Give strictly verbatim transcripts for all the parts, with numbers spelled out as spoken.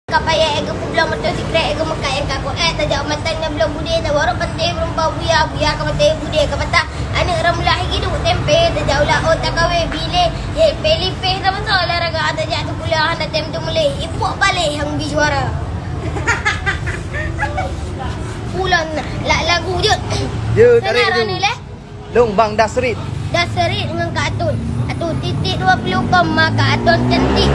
Ka payah ék geupeubloe moto sikrek, ék geumeukat nyang ka kok, ék tajak mata nyang bloe budé, tawarok panté meureumpau buya, buya ka maté budé ka patah. Aneuk ramula hai giduk tempe, tajak u laôt takawé bilé, ék pélipéh sama soe olahraga, tajak sikula hana tem teumuléh, ipok baleh nyang bi juara. Ulôn lak lagu jeuet. Jeuet, tarék laju. Lôn Bang Dasrit. Dasrit ngon Kak Atun. Atun titik dua puluh koma Kak Atun cantik.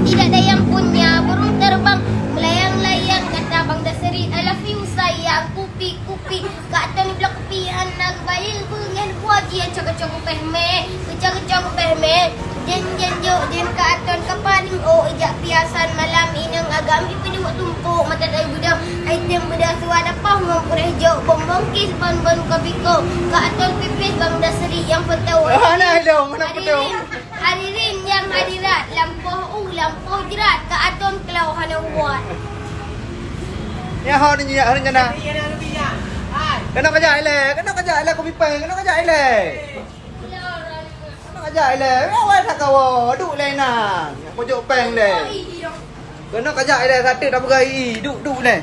Tidak ada yang punya burung terbang melayang-layang, kata Bang Dasrit, "I love you sayang, kupi, kupi." Kak Atun bloe kupi hana geubayeue, beungéh buah jih cok-cok peh mé, cok-cok peh mé. Jén, jén, jok, jén Kak Atun ka panéh, oh, ijak piasan malam inong agam ipeuduek tumpok mata dai beudôh, item beudôh suwa dapoh ngon puréh jok, bonbon kis, bonbon kopi ko, Kak Atun pipis Bang Dasrit nyang foto. Ah, nah, ilong, mana foto? Hadirin, hadirin nyang hadirat, lampôh u, lampôh jrat, Kak Atun klau hana buat. Ya, ha, ni, ya, hari nyana. Kena kajak ilée, kena kajak ilée, kopi peng, kena kajak ilée. Keunoe kajak ilée, awai that kawoe, duek lé inan. Pojok péng lé. Keunoe kajak ilée, sateue tapeugah, "Ih, duek, duek lé."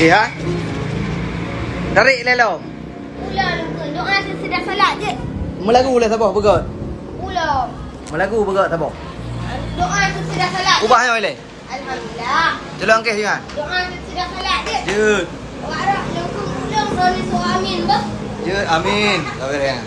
Eh, ha? Tarék lé lom. Ulang, doa sesudah salat jeuet. Meulagu lé saboh beugöt. Ulang. Meulagu beugöt saboh. Doa sesudah salat jeuet. Ubah nyoe lé. Alhamdulillah. Tolong keh jangan. Doa sesudah salat jeuet. Jeuet. Wa rab langsung pulang dari suami bah. Jeuet, amin. Sabar ya.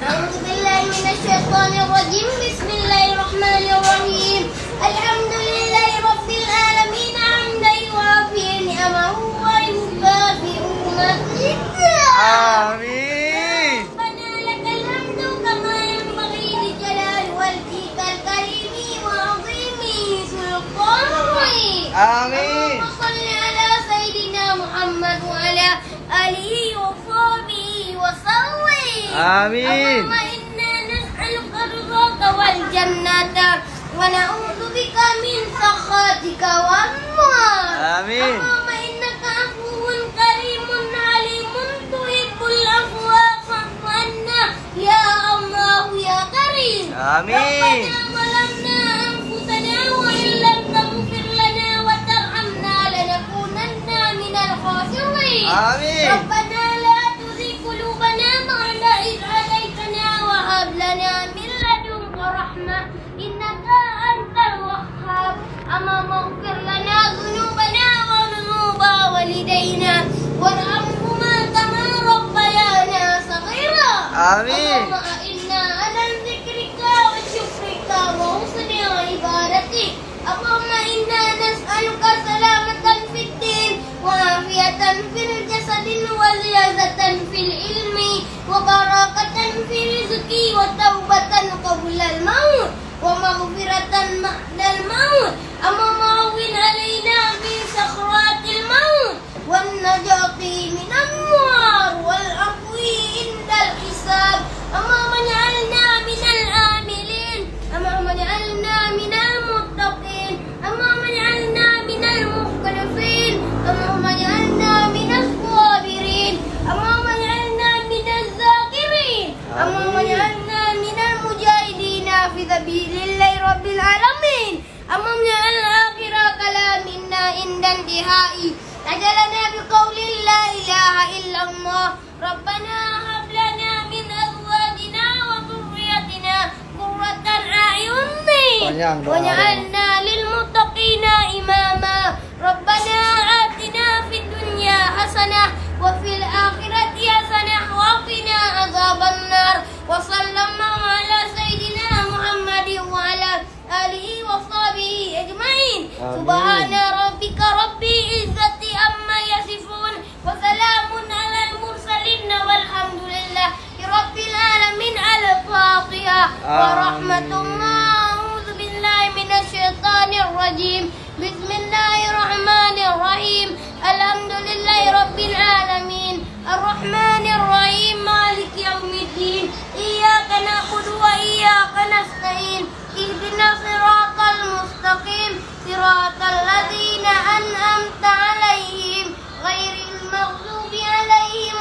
A'udzubillahi minasyaitonirrajim. Bismillahirrahmanirrahim. Alhamdulillahi rabbil alamin, hamdan yuwafi ni'amahu wa yukafi'u mazidah. Amin. Rabbana lakal hamdu kama yanbaghi li jalali wajhikal karimi wa azimi sultanik. Amin. Allahumma shalli ala sayyidina Muhammad wa ala alihi wa sahbihi wa sallim. Amin. Allahumma inna nas'aluka ridhaka wal jannata wa na'udzubika min sakhatika wan nar. Amin. Allahumma innaka afuwun karimun halimun tuhibbul afwa fa'fu anna ya Allah ya Karim. Amin. Rabbana zalamna anfusana wa illam taghfir lana wa tarhamna lanakunanna minal khasirin. Amin. Rabbana la tuzigh qulubana ba'da idh hadaytana wa hab lana min ladunka rahmah innaka antal wahhab. Allahumma ighfir lana dzunubana wa dzunuba walidina warhamhuma kama rabbayana shaghira. Amin. Allahumma a'inna ala dzikrika wa syukrika wa husni ibadatik. Allahumma inna nas'aluka salamatan fid din wa afiatan fil jasadi wa ziyadatan fil ilmi wa barakatan fir rizqi wa taubatan qablal maut wa maghfiratan ba'dal maut. Allahumma hawwin alaina fi sakratil maut wan najati minan nar wal afwi indal hisab. Allahumma ij'alna minal amilin. Allahumma ij'alna minal muttaqin. Allahumma ij'alna minal mukhlasin. Allahumma ij'alna minas sabirin. Allahumma ij'alna minaz zakirin. Allahumma ij'alna minal mujahidina fi sabilillahi rabbil alamin. Allahumma ij'al akhira kalamina indal intihai ajalana biqauli la ilaha illallah. Rabbana hab lana min azwajina wa dzurriyyatina qurrata a'yun Panjang doa tu. Waj'alna lil muttaqina imama. Rabbana atina fid dunya hasanah wa fil akhirati hasanah wa qina azabannar. Wa sallallahu ala sayyidina Muhammadin wa ala alihi wa sahbihi ajma'in. Amin. Subhana rabbika rabbil izzati amma yasifun. Wa salamun alal mursalin walhamdulillahi rabbil alamin. Al-Fatihah. Amin. Wa rahmatullah. A'udzu billahi minasy syaithanir rajim. Bismillahirrahmanirrahim. Alhamdulillahi rabbil alamin. Arrahmanirrahim. Maliki yaumiddin. Iyyaka na'budu wa iyyaka nasta'in. Ihdinas siratal mustaqim, siratal ladzina an'amta 'alaihim, ghairil maghdubi 'alaihim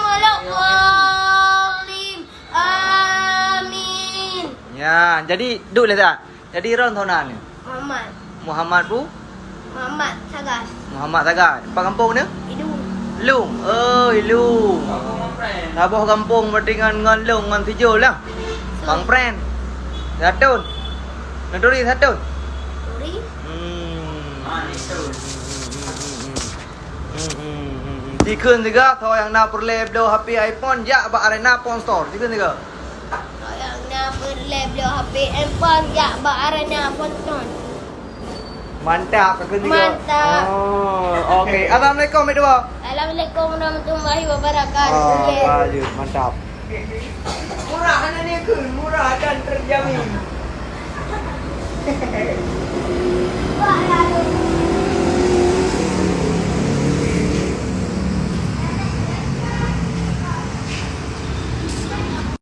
waladdallin. Ha, jadi duek lé that. Jadi droen soe nan nyoe? Muhammad. Muhammad pu? Muhammad Sagai. Muhammad Sagai. Pat gampông nyoe? Ilung. Ilung. Oh, Ilung. Saboh gampông berarti ngon, ngon Ilung, ngon Sijol lah. Bang Pren. Satun. Neuturi Satun. Turi. Hmm. Hmm, hmm, hmm, hmm, hmm. Hmm, hmm, hmm, hmm. Jikheun siga, soe nyang na peureulée bloe H P iPhone, jak bak Arena Phone Store. Jikheun siga. Soe nyang na peureulée bloe H P iPhone, jak bak Arena Phone Store. Mantap, kakheun siga. Mantap. Oh, oke. Assalamualaikum, Mek Dua. Assalamualaikum warahmatullahi wabarakatuh. Oh, bagus, mantap. Murah, hana nyeukeu, murah dan terjamin.